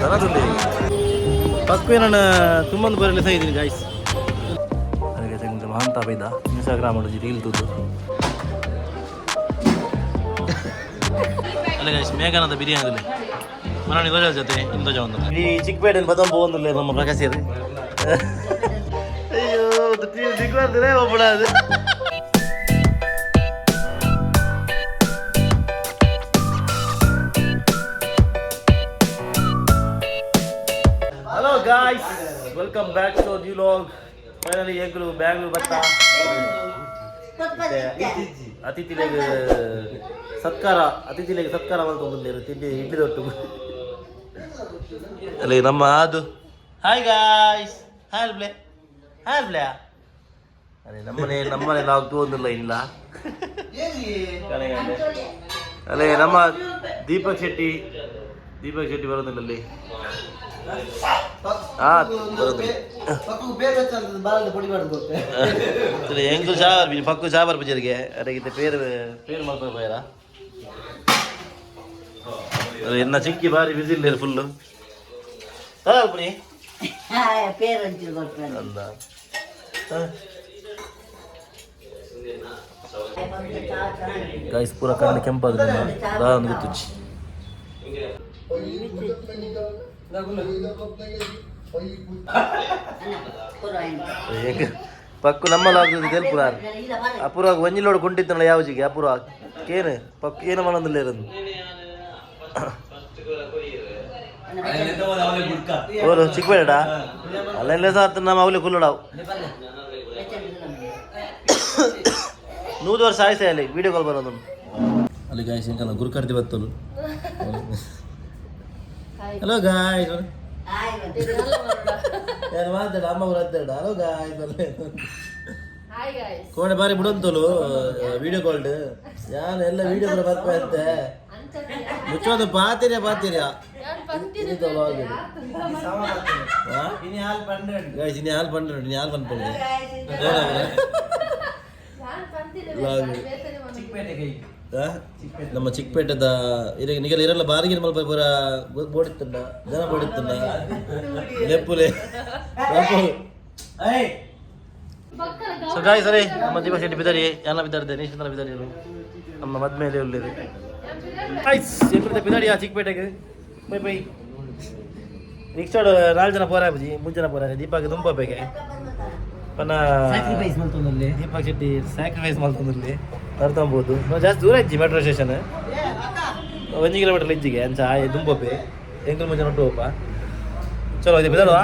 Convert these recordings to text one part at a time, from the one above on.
ದನದುಳ್ಳಿ ಪಕ್ವೆ ನಾನು ತುಂಬೊಂದು ಬರಲಿ ಸಹ ಇದ್ದೀನಿ ಗಾಯ್ಸ್. ಅದಕ್ಕೆ ಮಹಾಂತ ಬೈದ ಇನ್ಸ್ಟಾಗ್ರಾಮ್ ರೀಲ್ ತೂದು. ಅಲ್ಲ ಗಾಯ್ಸ್, ಮೇಘನಾದ ಬಿರಿಯಾನಿ ಮನಾಣಿ ದೋಜ ಜೊತೆ ಇಂದೋಜ ಒಂದು ಈ ಚಿಕ್ಕಪೇಟೆ ಬದಂ ಹೋಗಂದಿಲ್ಲ ನಮ್ಮ ಪ್ರಕಾಶ್. ಅಯ್ಯೋ, ದಿಗ್ಲಾರ್ದಿರೇ ಒಬ್ಬಡ ಅದು. Hello guys, welcome back to new vlog. Finally ಎಂಕುಲು ಬ್ಯಾಂಗ್ಳೂರ್ ಬತ್ತ ಅತಿಥಿಲೆಗ್ ಸತ್ಕಾರ, ಅತಿಥಿಲೆಗ್ ಸತ್ಕಾರ ಮಲ್ತೊಂದುಲ್ಲೆರ್ ತಿಂಡಿ ಇಡ್ಲಿ ದೊಟ್ಟು. ಅಲ್ಲಿ ನಮ್ಮ ಅದು. ಹಾಯ್ ಗಾಯ್ಸ್, ಹಾಯ್ ಬ್ಲೆ, ಹಾಯ್ ಬ್ಲೆ. ಅದೇ ನಮ್ಮನೆ ನಮ್ಮನೆ ಲಾಗ್ ತಗೊಂಡಿಲ್ಲ ಇಲ್ಲ. ಅಲ್ಲೇ ನಮ್ಮ ದೀಪಕ್ ಶೆಟ್ಟಿ, ದೀಪಕ್ ಶೆಟ್ಟಿ ಬರೋದಿಲ್ಲ ಅಲ್ಲಿ. ಹಾ, ಬರೋದಿಲ್ಲ. ಎಂಕು ಚಾ ಬರ್ಪಿ ಪಕ್ಕು ಚಾ ಬರ್ಪುಜರಿಗೆ ಅರೆಗಿತ್ತೆ ಪೇರು ಪೇರು ಮಲ್ಪ ಪೋಯರ. ಎನ್ನ ಚಿಕ್ಕಿ ಬಾರಿ ಬಿಸಿ ಇಲ್ಲ ಫುಲ್ಲು ಅಲ್ಪನಿ. ಅಲ್ಲ, ಗಾಯ್ಸ್, ಪೂರ ಕಣ್ಣು ಕೆಂಪಾದ್ರೆ ದಾದ ಗೊತ್ತುಚ್ಚಿ. ಪಕ್ಕು ನಮ್ಮ ಲಾಗ್ ತೆಲ್ಪುರಾರ್ ಅಪುರ ಒಂಜಿಲೋಡು ಕುಂಟಿತ್ತಲ್ಲ ಯಾವಜಿಗೆ ಅಪುರ ಕೇನು ಪಕ್ಕು ಏನು ಮಾಡೋದಿಲ್ಲ ಇರೋದು. ಓರು ಚಿಕ್ಕಬೇಡ ಅಲ್ಲೆಲ್ಲ ಸಾತ್ ನಮ್ಮ ಅವಲಿ ಕುಲ್ಲಡಾವು 100 ವರ್ಷ ಆಯ್ತು. ಅಲ್ಲಿ ವಿಡಿಯೋ ಕಾಲ್ ಬರೋದು ಅಲ್ಲಿ ಗಾಯ್ಸ್. ಎಂಕಲ್ಲ ಗುರುಕರ್ತಿ ಬತ್ತಲು. ಹಲೋ ಗಾಯ್ಸ್, ಯಾರು ಮಾತಾಡ ಅಮ್ಮ ಮಾತಾಡ. ಹಲೋ ಗಾಯ್ಸ್, ಕೋಣೆ ಬಾರಿ ಬಿಡಂತಲು ವಿಡಿಯೋ ಕಾಲ್ಡ್ ಯಾನ್ ಎಲ್ಲ ವಿಡಿಯೋ ಕೂಡ ಬರ್ಪ ಅಂತೆ. ಮುಚ್ಚೋದು ಪಾತಿರ್ಯ ಪಾತಿರ್ಯ. ಗಾಯ್ಸ್, ಇನ್ನು ಹಾಲು ಪಂಡ್ರೆ, ಇನ್ನು ಹಾಲು ಪನ್ಪೊಂಡು. ನಮ್ಮ ಚಿಕ್ಕಪೇಟೆದ ಇರಗೆ ನಿಗಲ ಇರಲ್ಲ ಬಾರಿಗೆ ಮಲ್ಪ ಪೂರ ಬೋಡಿತ್ತಂಡ ಜನ ಬೋಡಿತ್ತಂಡ ಲೆಪ್ಪುಲೆ. ಸೊ ಗಾಯ್ಸ್, ಅರೆ ನಮ್ಮ ದೀಪಕ್ ಶೆಟ್ಟಿ ಬಿದಾರಿ ಯಾನ ಬಿದ್ದಾರ್ದೆ ನಿಶ್ಚಿತ ಬಿದಾರಿ ನಮ್ಮ ಮದ್ಮೇಲೆ ಉಳ್ಳೇರು. ಗಾಯ್ಸ್, ಎಕ್ಕುದ ಬಿದಾಡಿ ಆ ಚಿಕ್ಕಪೇಟೆಗೆ. Bye bye. ರಿಕ್ಷಾಡ್ ನಾಲ್ಕು ಜನ ಪೋರ ಬುಜಿ, ಮೂರು ಜನ ಪೋರ. ದೀಪಕ್ ದುಂಪ ಬೇಕೆ ಪನ್ನ. ಸ್ಯಾಕ್ರಿಫೈಸ್ ಮಲ್ತೊಂದುಲ್ಲೆ. ದೀಪಕ್ ಶೆಟ್ಟಿ ಸ್ಯಾಕ್ರಿಫೈಸ್ ಮಲ್ತೊಂದುಲ್ಲೆ. ತರ್ತಂಬೋದು ಜಾಸ್ತಿ ದೂರ ಇಜ್ಜಿ ಮೆಟ್ರೋ ಸ್ಟೇಷನ್, 1 ಕಿಲೋಮೀಟರ್ ಇಜ್ಜಿಗೆ ಅಂಚ ಆಯ್ ದುಂಪಪ್ಪೆ. ಎಂಕಲ್ ಮುಂಚೆ ನೊಟ್ಟು ಹೋಪ. ಚಲೋ ಇದೆ ಬಿದಲ್ವಾ?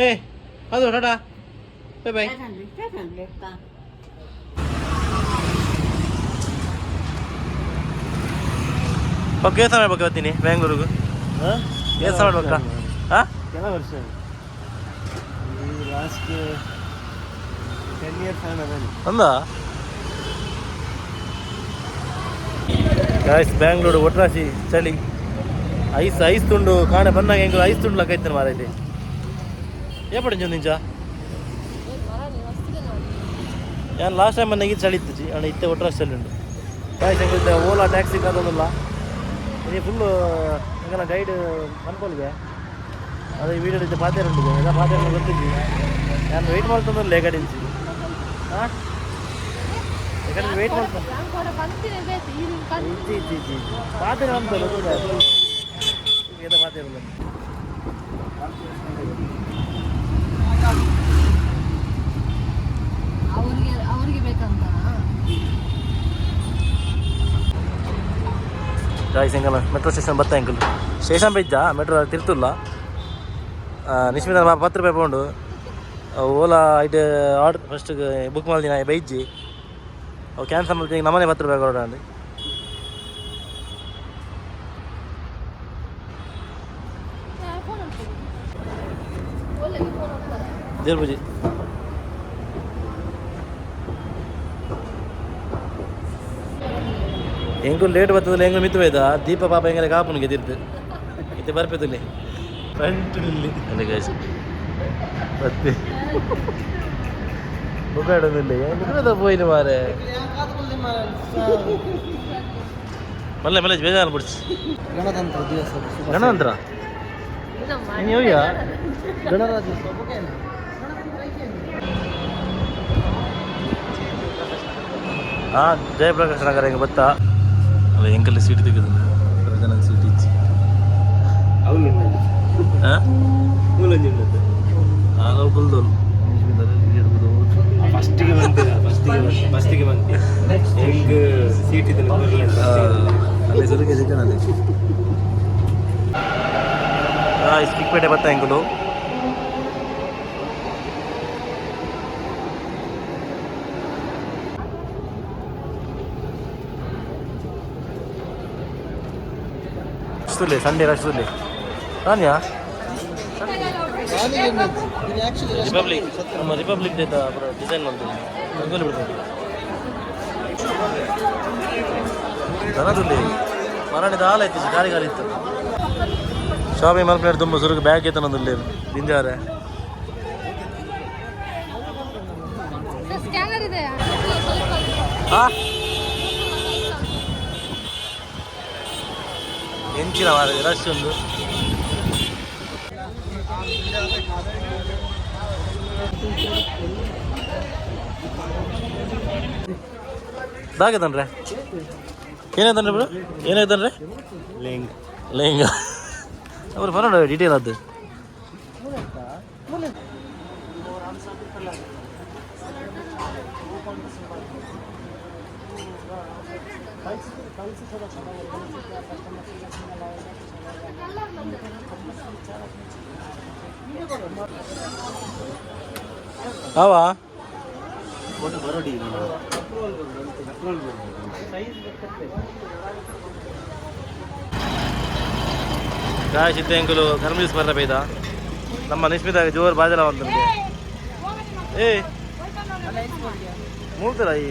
ಏ ಅದು ಟಾಟಾ ಬೈ ಬೈ. ಪಕ್ಕ ಏಸ್ ಸಮಯ ಪಕ್ಕ ಬರ್ತೀನಿ ಬ್ಯಾಂಗ್ಳೂರಿಗೆ? ಏಸ್ ಸಮಯ ಪಕ್ಕ? ಹಾಂ, ಕೆಲ ವರ್ಷ, ಲಾಸ್ಟ್ 10 ಇಯರ್ಸ್ ಆನ. ಅಂದ ಗಾಯ್ಸ್, ಬ್ಯಾಂಗ್ಳೂರು ಒಟ್ರಾಸಿ ಚಳಿ, ಐಸ್ ಐಸ್ ತುಂಡು ಕಾಣೆ ಬನ್ನಾಗ ಹೆಂಗ್ ಐಸ್ ತುಂಡು ಲಕ್ಕೈತಾನೆ ಮಾರೈತಿ. ಏಪಡಿ ನಿಂಚ ಯಾನ್ ಲಾಸ್ಟ್ ಟೈಮ್ ಬಂದಾಗ ಚಳಿ ಇತ್ತು ಅಣ್ಣ, ಇತ್ತೆ ಒಟ್ರಾಸಿ ಚಳಿ ಉಂಟು. ಗಾಯ್ಸ್, ಹೆಂಗ್ ಓಲಾ ಟ್ಯಾಕ್ಸಿ ಕಾದೊಂದಿಲ್ಲ ಇದು ಫುಲ್ಲು. ಹೆಂಗನ ಗೈಡ್ ಅನ್ಕೊಲ್ಗೆ ಅದೇ ವೀಡಿಯೋ ಇದ್ದ ಪಾತೆ ಉಂಟು ಎಲ್ಲ ಪಾತೆ ಗೊತ್ತಿದ್ವಿ. ನಾನು ವೆಯ್ಟ್ ಮಾಡ್ತಂದ್ರೆ ಕಡಿಂಚಿ. ಹಾಂ, ಯಾಕಂದ್ರೆ ವೆಯ್ಟ್ ಮಾಡ್ತಾನೆ ಇಜ್ಜಿ ಇಜ್ಜಿ ಇಜ್ಜಿ ಇಜ್ಜಿ ಪಾತ್ರೆ ಅಂತಲ್ಲ ಏದ ಪಾತೆ ಇರಲ್ಲ. ಅವ್ರಿಗೆ ಅವ್ರಿಗೆ ಬೇಕಂತ. ಗಾಯ್ಸ್, ಹೆಂಗಲ್ಲ ಮೆಟ್ರೋ ಸ್ಟೇಷನ್ ಬತ್ತ ಎಂಕಲ್ ಸ್ಟೇಷನ್ ಬೈಜ ಮೆಟ್ರೋ ತಿರ್ತುಲ್ಲ. ನಿಶ್ಮಿತ 10 ರೂಪಾಯಿ ಪೌಂಡು ಓಲಾ ಐಟ್ ಆರ್ಡರ್ ಫಸ್ಟ್ ಬುಕ್ ಮಾಡ್ದಿನ ಬೈಜ್ಜಿ. ಅವು ಕ್ಯಾನ್ಸಲ್ ಮಾಡ್ತೀನಿ, ನಮ್ಮನೆ 10 ರೂಪಾಯಿ ಕೊಡೋಣ. ದೇವ್ರ ಪೂಜೆ ಎಂಕು ಲೇಟ್ ಬರ್ತದಲ್ಲ, ಎಂಗು ಮಿತ್ತು ಬೈದ ದೀಪ ಪಾಪ ಎಂಗಲೆ ಕಾಪುನಿಗೆ ತಿರ್ತು ಇತ್ತೆ ಬರ್ಪೆದಲ್ಲಿ ಫ್ರಂಟ್ ಅಲ್ಲಿ. ಗಾಯ್ಸ್, ಬತ್ತಿ ಮುಖಾಡೊಂದಿಲ್ಲ, ಎಂಕು ಪೋಯಿನ ಮಾರೆ. ಮಲ್ಲೆ ಮಲ್ಲೆ ಬೇಜಾರು ಬಿಡ್ಸಿ. ಗಣತಂತ್ರ ದಿವಸ. ಗಣತಂತ್ರ ನೀನು ಹೋಗ್ಯಾ? ಗಣರಾಜ್ಯೋತ್ಸವ. ಹಾಂ, ಜಯಪ್ರಕಾಶ್ ನಗರ ಹಿಂಗೆ ಬತ್ತಾ ಅಲ್ಲ, ಎಂಕಲ್ಲಿ ಸೀಟ್ ತೆಗೆದು ಜನ ಸೀಟ್ ಇಚ್ಚಿ. ಹಾಂ, ಆಗ ಕುಲ್ದೋಲು. ಫಸ್ಟಿಗೆ ಬಂತೆ, ಫಸ್ಟಿಗೆ ಫಸ್ಟಿಗೆ ಬಂತೆ. ಹೆಂಗ್ ಸೀಟ್ ಇದೆ? ಅಲ್ಲಿ ಸುರಿಗೆ ಸಿಕ್ಕನಲ್ಲಿ. ಚಿಕ್ಕಪೇಟೆ ಬತ್ತ ಎಂಕುಲು. ಸಂಡೇ ರಶ್ ತುಲೆ ತಾನ್ಯಾ. ರಿಪಬ್ಲಿಕ್, ನಮ್ಮ ರಿಪಬ್ಲಿಕ್ ಡೇ ಡಿಸೈನ್ ಮಾಡ್ತೀವಿ, ರಂಗೋಲಿ ಬಿಡ್ತೀವಿ. ದನದಲ್ಲಿ ಮರಣಿದ ಹಾಲು ಆಯ್ತು, ಗಾಳಿ ಗಾಳಿ ಇತ್ತು. ಶಾಪಿಂಗ್ ಮಲ್ಪನೇರು ತುಂಬ ಸುರುಕು ಬ್ಯಾಗ್ ಇತ್ತು ನಂದು ದಿಂಜಾರೆ. ಸ್ಕ್ಯಾನರ್ ಇದೆ. ಹಾ, ಎಂಚಿನ ಮಾರ ರಶ್ ಒಂದು. ದಾಗದನ್ರೆ ಏನಾಯ್ತನ್ರಿ ಬ್ರೋ? ಏನಾಯ್ತನ್ರಿ? ಲೆಂಗ್. ಲೆಹಂಗಾ ಅವ್ರು ಬರೋಣ ಡೀಟೇಲ್ ಅದು. ಅವಾ ಗಾಯ್ ಸಿದ್ಧ ಎಂಕುಲು ಕರ್ಮಜೂಸ್ ಬರ್ರ ಬೈದ. ನಮ್ಮ ನಿಸ್ಮಿತ ಜೋರು ಬಾಜಲ ಬಂತು. ಏ ಮೂಡ್ತಾರ ಈ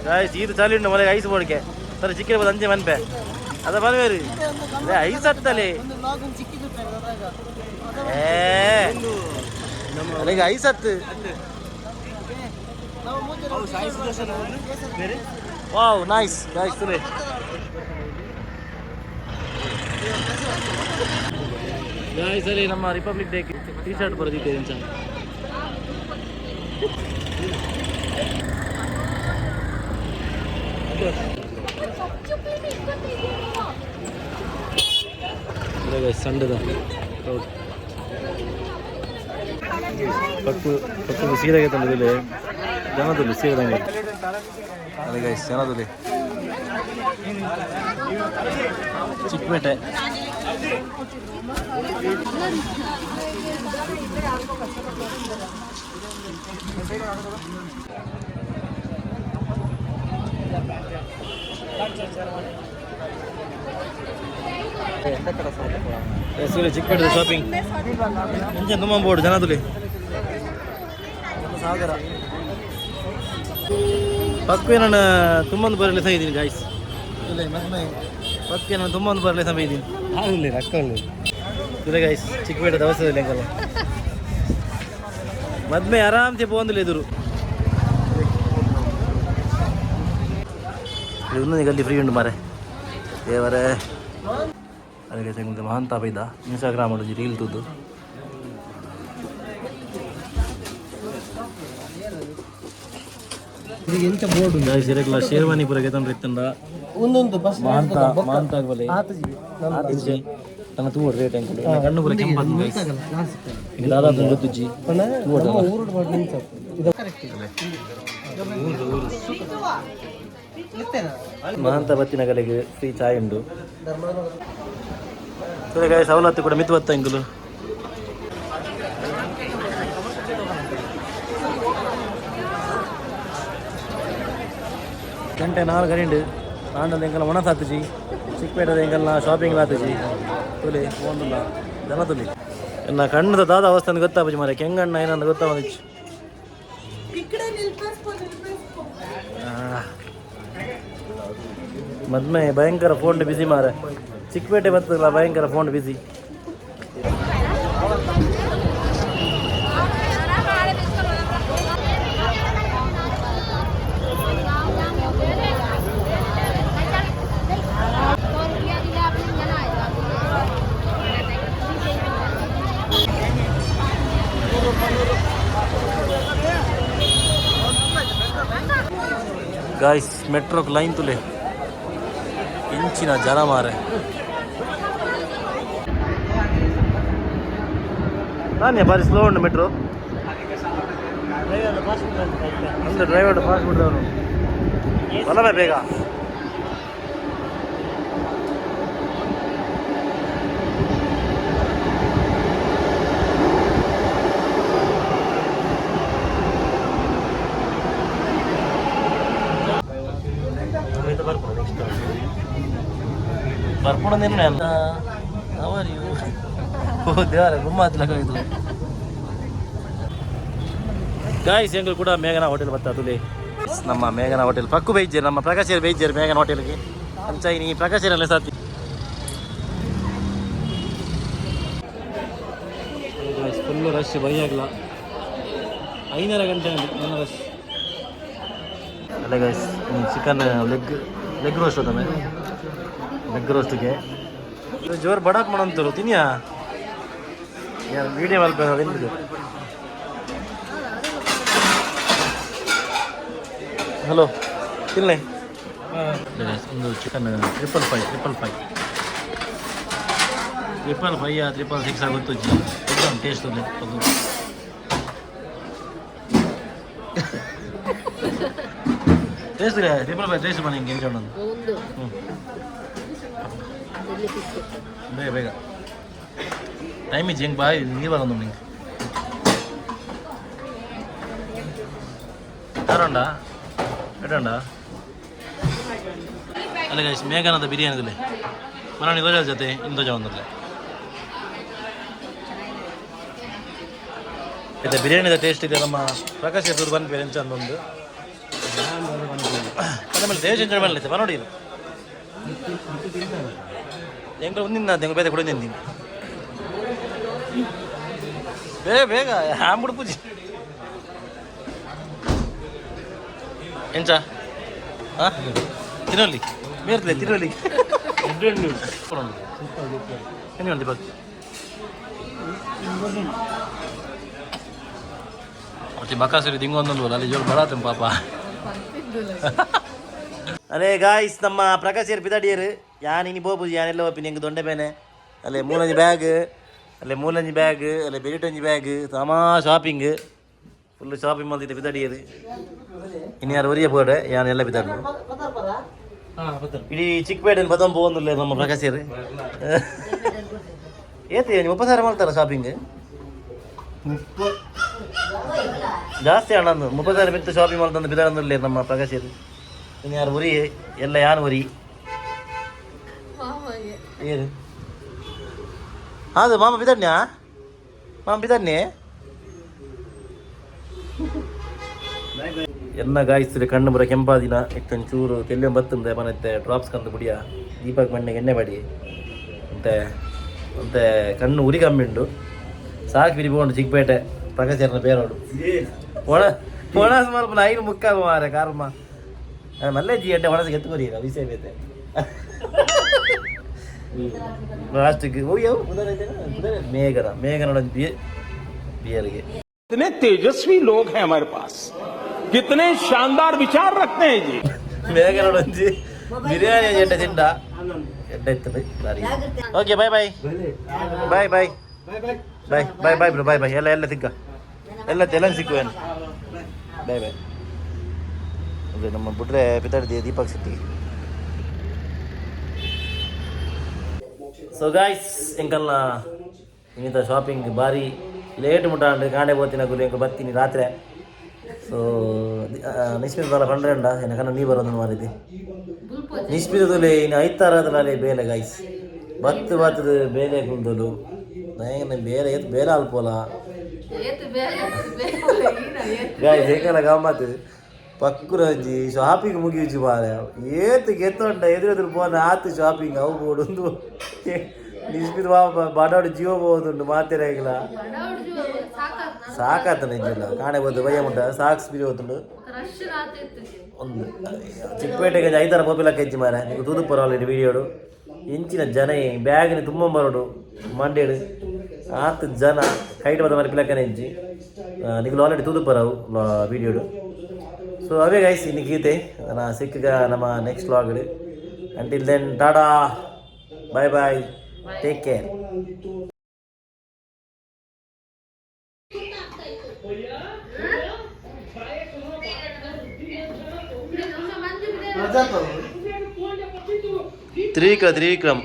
ಗಾಯ್ಸ್, ಇದು ಚಾಲಿ ಉಂಟು ಮನೆಗೆ. ಐಸ್ ಬೋಡಿಕೆ ಸರಿ ಚಿಕ್ಕ ಅಂಜೆ ಮನ್ಪೆ ಅದ ಬರಬೇರಿ. ಐಸ್ ಹತ್ತಲಿ. ಏ ಅಲ್ಲಿಗೆ ಐಸ್ ಹತ್ತು. ವಾವ್, ನೈಸ್ ಗಾಯ್ಸ್ ತುಲೆ. ಗಾಯ್ಸ್, ಅಲ್ಲಿ ನಮ್ಮ ರಿಪಬ್ಲಿಕ್ ಡೇ ಟಿ ಶರ್ಟ್ ಬರೆದಿದ್ದೆ ಇಂಚ. ಸಂಡದ ಹೌದು. ಪಕ್ಕು ಪಕ್ಕು ಸೀರೆಗೆ ತಂದಿಲ್ಲ ಜನದಲ್ಲಿ ಸೀರೆ. ಅದೇ ಗೈಸ್, ಜನದಲ್ಲಿ ಚಿಕ್ಕಪೇಟೆ. ಸೂರ್ಯ ಚಿಕ್ಕಪೇಟೆ ಶಾಪಿಂಗ್ ಮುಂಚೆ ತುಂಬ ಬೋರ್ಡ್ ಜನದಲ್ಲಿ ಸಾಗರ. ಪಕ್ವೆ ನಾನು ತುಂಬೊಂದು ಬರಲಿ ಸಹ ಇದ್ದೀನಿ ಗಾಯ್ಸ್. ಪಕ್ಕೆ ನಾನು ತುಂಬೊಂದು ಬರಲಿ ಸಹ ಇದ್ದೀನಿ. ಆಗಲಿ ರೊಕ್ಕ. ಇಲ್ಲ ಗೈಸ್, ಚಿಕ್ಕಪೇಟೆ ದವಸದಲ್ಲಿ ಹಂಗಲ್ಲ ಮದ್ಮೆ ಆರಾಮ್ಸೆ ಪೋಂದಿಲ್ಲ ಎದುರು. ಇನ್ನೊಂದು ಗಲ್ಲಿ ಫ್ರೀ ಉಂಟು ಮಾರೆ ದೇವರೇ. ಅದಕ್ಕೆ ತೆಂಗುದು ಮಹಾಂತಾಪ ಇದ್ದ ಇನ್ಸ್ಟಾಗ್ರಾಮ್ ರೀಲ್ ತುದ್ದು. ಎಂಚ ಬೋರ್ಡ್? ಗೈಸ್, ಇರಕ್ಲ ಶೇರ್ವಾನಿ ಪೂರ ಗೆತಂಡ್ರೆ ಇತ್ತಂಡ. ಒಂದೊಂದು ಬಸ್. ಮಹಾಂತ ಮಹಾಂತ ಬಲೆ ತನ್ನ ತೂವಡ್ ರೇಟ್ ಎಂಕುಲು ಕಣ್ಣು ಪೂರ ಕೆಂಪಾತು ಗೈಸ್. ಇದು ದಾದಾ ಗೊತ್ತುಜ್ಜಿ. ಊರು ಇದು ಕರೆಕ್ಟ್. ಮಹಾಂತ ಬತ್ತಿನ ಕಲೆಗೆ ಫ್ರೀ ಚಾಯ್ ಉಂಡು. ಸರಿ ಗಾಯ್ಸ್, ಸವಲತ್ತು ಕೂಡ ಮಿತ್ ಬತ್ತ ಎಂಕುಲು. ಗಂಟೆ 4 ಗಂಟೆ ಆಂಡಲ್ ಎಂಕಲ್ಲ ಒಣ ಸಾತುಜಿ. ಚಿಕ್ಕಪೇಟೆದ ಎಂಕಲ್ನ ಶಾಪಿಂಗ್ ಆತುಜಿ. ತುಲಿ ಒಂದುಲ್ಲ ಜನ ತುಲಿ. ಎನ್ನ ಕಣ್ಣದ ದಾದ ಅವಸ್ಥೆ ಅಂತ ಗೊತ್ತಾಪುಜಿ ಮಾರೆ. ಕೆಂಗಣ್ಣ ಏನಂತ ಗೊತ್ತಾವದಿಚ್ಚು. ಮದ್ಮೆ ಭಯಂಕರ ಫೋನ್ ಬಿಸಿ ಮಾರೆ. ಚಿಕ್ಕಪೇಟೆ ಬರ್ತದಲ್ಲ, ಭಯಂಕರ ಫೋನ್ ಬಿಸಿ. ಗಾಯ್ಸ್ ಮೆಟ್ರೋಕ್ ಲೈನ್ ತುಲೆ ಇಂಚಿನ ಜನ ಮಾರೆ ನಾನೇ ಬಾರಿ ಸ್ಲೋ ಉಂಟು ಮೆಟ್ರೋ ಅಂದ್ರೆ ಡ್ರೈವರ್ ಫಾಸ್ಟ್ ಬಿಡ್ರವರು ಬಲ್ಲವೇ ಬೇಗ. ಬರ್ಪುಣ ಅಲ್ಲ ಅವರು. ಓ ದೇವರ ಗುಮ್ಮ ಹತ್ಲಕ್ಕಾಗಿತ್ತು. ಗಾಯ್ಸ್, ಎಂಗಳು ಕೂಡ ಮೇಘನಾ ಹೋಟೆಲ್ ಬರ್ತಾ ತುಲೆ. ನಮ್ಮ ಮೇಘನಾ ಹೋಟೆಲ್ ಪಕ್ಕು ಬೈಜೇರು, ನಮ್ಮ ಪ್ರಕಾಶ್ ಬೈಜೇರು ಮೇಘನಾ ಹೋಟೆಲ್ಗೆ. ಅಂಚ ಇನಿ ಪ್ರಕಾಶ್ ಸಾತಿ. ಫುಲ್ಲು ರಶ್ ಬೈಯಾಗಲ. 5:30 ಗಂಟೆ ನನ್ನ ರಶ್ ಅಲ್ಲ. Guys, chicken leg leg roast ಅದಮ್ಮ. ಲೆಗ್ ರೋಸ್ಟ್ಗೆ ಜೋರು ಬಡಾಕ್ ಮಾಡೋಂತರು ತಿನ್ಯಾ. ಯಾರು ವೀಡಿಯೋ ಮಲ್ಪೆ. ಹಲೋ, ತಿನ್ಲೆ. ಒಂದು ಚಿಕನ್ 555, 555, 555, 666 ಆಗುತ್ತೆ. ಎಕ್ದಮ್ ಟೇಸ್ಟ್ ಅದು. ಟೇಸ್ಟ್ 555 ಟೇಸ್ಟ್ ಮಾಡಿ ಹಿಂಗೆ ಹೆಂಗೆ. ಒಂದು ಹ್ಞೂ. ಎಲ್ಲಿ ಪಿಕ್. ಬೇಗ ಬೇಗ, ಟೈಮ್ ಇಜ್ಜಿ. ಹೆಂಗೆ ಬಾಯಿ ನೀರು ಬರೋದು ನಿಂಗೆ. ತರೋಂಡ ಎಟೋಂಡ ಅಲ್ಲ. ಗೈಸ್, ಮೇಘನಾದ ಬಿರಿಯಾನಿದಲ್ಲಿ ಮರಾಣಿ ದೋಜ ಜೊತೆ ಇಂದೋಜ ಒಂದಲ್ಲ. ಇದು ಬಿರಿಯಾನಿದ ಟೇಸ್ಟ್ ಇದೆ. ನಮ್ಮ ಪ್ರಕಾಶ್ ಹೆಸರು ಬಂದು ಬೇರೆ ಚಂದ ಒಂದು ಆಮೇಲೆ ಟೇಸ್ಟ್ ಎಂಜಾಯ್ ಮಾಡಲಿತ್ತೆ ಬಾ. ನೋಡಿ, ಎಂಗಳು ಒಂದಿನ ತೆಂಗು ಬೇರೆ ಕೂಡ ತಿಂತೀನಿ. ಬೇಗ ಬೇಗ ಆಂಬುಡು ಪೂಜೆ ಎಂಚ. ಹಾಂ, ತಿನ್ನೋಲಿ ಮೇರ್ಲೆ ತಿನ್ನೋಲಿ. ಏನು ದೀಪಕ್ ಮತ್ತೆ ಬಕಾಸುರಿ ತಿಂಗೊಂದೊಂದು ಅಲ್ಲಿ ಜೋರು ಬಡಾತಂ ಪಾಪ. ಅರೇ ಗಾಯ್ಸ್, ನಮ್ಮ ಪ್ರಕಾಶ್ ಪಿದಾಡಿಯರು. ಯಾನ್ ಇನಿ ಬೋಪುಜಿ, ಯಾನೆಲ್ಲ ಹೋಪಿನಿ. ಎಂಕ್ ದೊಂಡೆ ಬೇನೆ. ಅಲ್ಲೇ ಮೂಲಂಜಿ ಬ್ಯಾಗ್, ಅಲ್ಲೇ ಮೂಲಂಜಿ ಬ್ಯಾಗ್, ಅಲ್ಲೇ ಬೆರಿಟೊಂಜಿ ಬ್ಯಾಗ್. ತಮಾ ಶಾಪಿಂಗ್, ಫುಲ್ ಶಾಪಿಂಗ್ ಮಲ್ತಿದ್ದೆ ಪಿದಾಡಿಯರು. ಇನ್ನು ಯಾರು ಒರಿಯ ಬೋಡೆ, ಯಾನ್ ಎಲ್ಲ ಪಿದಾಡು. ಇಡೀ ಚಿಕ್ಕಪೇಟೆ ಬದಂ ಪೋವೊಂದುಲ್ಲೆ ನಮ್ಮ ಪ್ರಕಾಶ್. ಏತಿ 30,000 ಮಾಡ್ತಾರ ಶಾಪಿಂಗ್? ಜಾಸ್ತಿ ಹಣ 30,000 ಬಿತ್ತು ಶಾಪಿಂಗ್ ಮಾಡ್ತಂದು ಬಿದಾಡಂದುಲ್ಲೆ ನಮ್ಮ ಪ್ರಕಾಶ್. ಇನ್ನು ಯಾರು ಉರಿ ಎಲ್ಲ ಯಾನು ಉರಿ. ಮಾಮಗೆ. ಏನು ಅದು ಮಾಮ ಬಿದನ್ಯಾ, ಮಾಮ ಬಿದನ್ನೇ ಎನ್ನ ಗಾಯಿಸಿದ್ರೆ ಕಣ್ಣು ಬರ ಕೆಂಪಾದಿನ ಇತ್ತೊಂಚೂರು ತೆಲ್ಲೆ ಬತ್ತಂದೆ ಮನತ್ತೆ ಡ್ರಾಪ್ಸ್ ಕಂದು ಕುಡಿಯ. ದೀಪಕ್ ಮಣ್ಣೆಗೆ ಎಣ್ಣೆ ಮಾಡಿ ಮತ್ತೆ ಮತ್ತೆ ಕಣ್ಣು ಉರಿ ಕಮ್ಮಿ ಉಂಡು. ಸಾಕು ಬಿರಿ ಬೋಂಡು. ಚಿಕ್ಕಪೇಟೆ ಪ್ರಕಾಶ್ ಬೇರೋಡು ಒಣ ಒಣಸ್ ಮಲ್ಪ ಐನು ಮುಕ್ಕಾಲು ಮಾರೆ ಕಾರ್ಮ ಮಲ್ಲೆ ಜಿ ಎಡ್ಡೆ ಒಣಸಿಗೆ ಎತ್ತುಕೊರಿ ವಿಷಯ ಬೇತೆ. ಲಾಸ್ಟಿಗೆ ಹೋಗ್ಯಾವು ಮೇಘನ ಮೇಘನ ಬಿಯರ್ಗೆ. कितने तेजस्वी लोग हैं हमारे पास, कितने शानदार विचार रखते हैं जी. ಮೇಘನ ಒಂಜಿ ಬಿರಿಯಾನಿ ಎಡ್ಡೆ ತಿಂಡ ಎಡ್ಡೆ ಇರ್ತದೆ. Okay, bye bye bye bye bye bye bye bro, bye bye. ಎಲ್ಲ ಎಲ್ಲ ಸಿಕ್ಕ ಎಲ್ಲ ಎಲ್ಲ ಸಿಕ್ಕುವೇನು. Boy boy. ಅದೇ ನಮ್ಮ ಬಿಟ್ರೆ ಪಿತಾಡಿದೆ ದೀಪಕ್ ಸಿಟಿ. ಸೊ ಗಾಯ್ಸ್, ಎಂಕಲ್ನ ಇನ್ನಿತ ಶಾಪಿಂಗ್ ಬಾರಿ ಲೇಟ್ ಮುಟ್ಟ ಕಾಂಡೆ ಪೋತಿನ ಗುಲಿ. ಎಂಕ ಬತ್ತೀನಿ ರಾತ್ರಿ. ಸೊ ನಿಸ್ಮಿತ ದಾಲ ಪಂಡ್ರೆಂಡ ಎನ್ನ ಕನ್ನ ನೀ ಬರೋದು ಮಾರಿದ್ದಿ. ನಿಸ್ಮಿತದಲ್ಲಿ ಇನ್ನು ಐತಾರದಲ್ಲಿ ಬೇಲೆ ಗಾಯ್ಸ್. ಬತ್ತು ಬತ್ತದ ಬೇಲೆ ಕುಂದಲು ನೇನ ಬೇರೆ ಏತ್ ಬೇರೆ ಅಲ್ಪೋಲ. ಏತು ಬೇಲೆ ಬೇಲೆ ಈನ ಏತು. ಗಾಯ್ಸ್, ಏಕನ ಗಮ್ಮತ್ ಪಕ್ಕುರಂಜಿ ಶಾಪಿಂಗ್ ಮುಗಿಯುಜಿ ಮಾರೆ. ಏತ್ ಗೆತ್ತೊಂಡ ಎದುರು ಎದುರು ಪೋನ ಆತು ಶಾಪಿಂಗ್ ಅವು ಬೋಡುಂದು. ನಿಸ್ಮಿತ ಬಾಡಾಡು ಜೀವ ಹೋದುಂಡು ಮಾತೆರಾಗಿಲ್ಲ. ಬಡವಡು ಸಾಕಾತ್. ಸಾಕಾತ ನಿಜಲ್ಲ. ಕಾಣೆ ಬೋದು ಬಯ್ಯ ಮುಟ್ಟ ಸಾಕ್ಸ್ ಬಿರಿ ಹೋತುಂಡು. ರಶ್ ರಾತ್ರಿ ಇತ್ತು. ಒಂದು ಚಿಕ್ಕಪೇಟೆಗೆ ಐತಾರ ಪೋಪಿಲಕ್ಕ ಹೆಚ್ಚು ಮಾರೆ. ನೀವು ತೂದು ಪರವಾಗಿಲ್ಲ ವೀಡಿಯೋಡು. ಇಂಚಿನ ಜನ ಬ್ಯಾಗ್ని ತುಂಬ ಬರೋಡು ಮಂಡೇಡು ಆತ್ ಜನ ಕೈಟ್ ಬದ ಮರಿ ಪಿಲಕ್ಕನೆ ಇಂಚಿ. ನಿಗುಲು ಆಲ್ರೆಡಿ ತೂದು ಪರವು ವೀಡಿಯೋಡು. ಸೊ ಅವೇ ಗೈಸ್, ಇನ್ನು ಗೀತೆ ನಾ ಸಿಕ್ಕಗ ನಮ್ಮ next vlog. Until then, tata, bye bye, take care. Trivikram, Trivikram.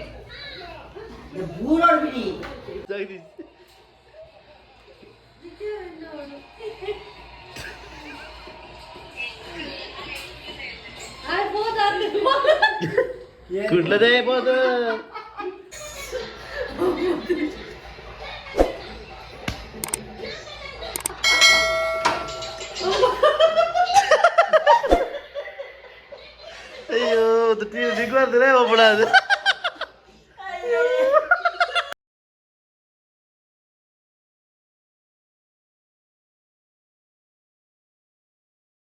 ಕುಡ್ಲದೇ ಬೋದು. ಅಯ್ಯೋ, ಬಿಗ್ಬಾರ್ದ್ರೆ ಒಬ್ಬಡ ಅದು.